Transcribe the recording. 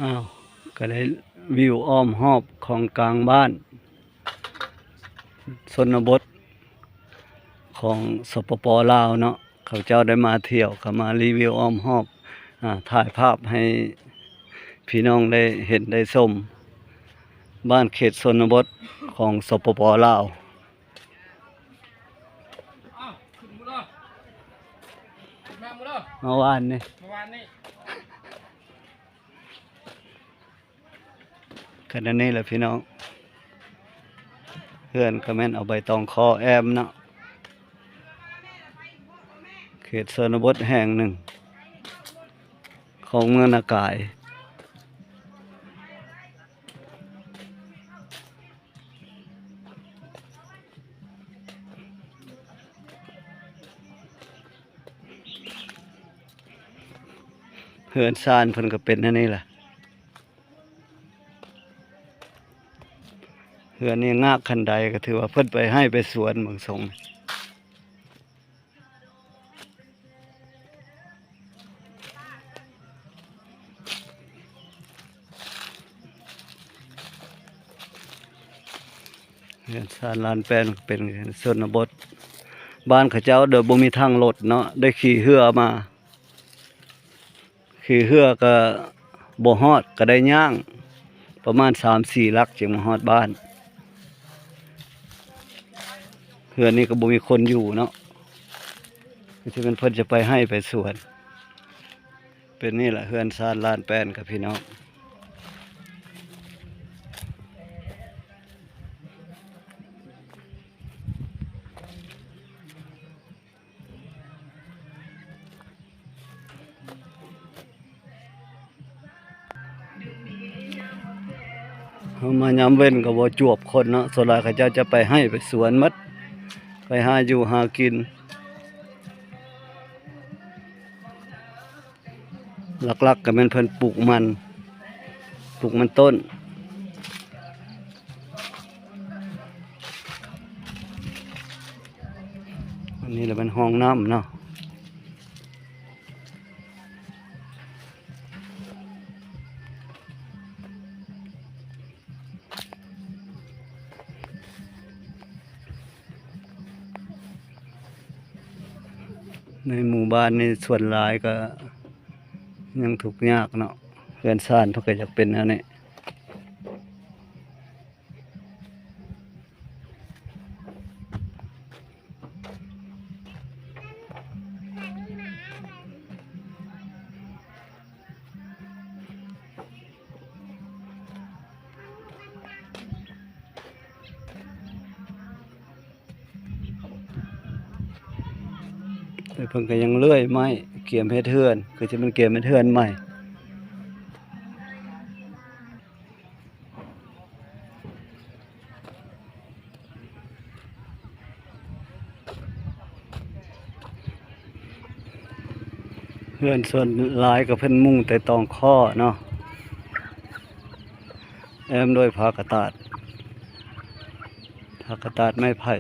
ອ້າວ ກໍໄດ້ວິວອ້ອມຮອບຂອງກາງບ້ານຊົນນະບົດຂອງ ສປປ ລາວເນາະ. ເຂົາເຈົ້າໄດ້ມາທ່ຽວ ກໍມາຣີວິວອ້ອມຮອບ ອາ ຖ່າຍພາບໃຫ້ພີ່ນ້ອງໄດ້ເຫັນໄດ້ຊົມ ບ້ານເຂດຊົນນະບົດຂອງ ສປປ ລາວ. ອ້າວ ຂຶ້ນໝົດເລີຍ ຂຶ້ນມາໝົດເລີຍ ເມື່ອວານນີ້ ເມື່ອວານນີ້. ຂະນະນີ້ລະພີ່ນ້ອງ ເຮືອນກໍແມ່ນເອົາໃບຕອງຄໍແອ້ມເນາະ ເຂດຊົນນະບົດແຫ່ງໜຶ່ງຂອງເມືອງນາກາຍ. ເຮືອນຊານເພິ່ນກໍເປັນແນວນີ້ລະ ເຮືອນນີ້ງາກຄັນໃດ ກໍຖືວ່າເພິ່ນໄປໄຮ່ໄປສວນເບິ່ງຊົງ. ເຮືອນຊານລານແປນເປັນຊົນນະບົດ ບ້ານເຂົາເຈົ້າໂດຍບໍ່ມີທາງລົດເນາະ ໄດ້ຂີ່ເຮືອມາ ຂີ່ເຮືອກໍບໍ່ຮອດ ກໍໄດ້ຍ່າງປະມານສາມສີ່ຫຼັກຈຶ່ງມາຮອດບ້ານ. ເຮືອນນີ້ກໍບໍ່ມີຄົນຢູ່ເນາະ ຄືຊິແມ່ນເພິ່ນຈະໄປໄຮ່ໄປສວນ. ເປັນນີ້ລະເຮືອນຊານລານແປນກັບພີ່ນ້ອງ. ເຮົາມາຍາມເວັນກໍບໍ່ຈວບຄົນເນາະ ສ່ວນຫຼາຍເຂົາເຈົ້າຈະໄປໄຮ່ໄປສວນໝົດ ໄປຫາຢູ່ຫາກິນ. ຫຼັກໆກໍແມ່ນເພິ່ນປູກມັນ ປູກມັນຕົ້ນ. ອັນນີ້ລະແມ່ນຫ້ອງນ້ຳເນາະ. ໃນໝູ່ບ້ານນີ້ສ່ວນຫຼາຍກໍຍັງທຸກຍາກເນາະ ເຮືອນຊານເພິ່ນກໍຢາກເປັນແນວນີ້. ແຕ່ເພິ່ນກໍຍັງເລື່ອຍໄມ້ ກຽມເຮັດເຮືອນ ຄືຈະແມ່ນກຽມເຮັດເຮືອນໃໝ່. ເຮືອນສ່ວນຫຼາຍກໍເພິ່ນມຸງແຕ່ຕອງຄໍເນາະ ແອ້ມດ້ວຍຜ້າກະຕາດ ຜ້າກະຕາດໄມ້ໄຜ່.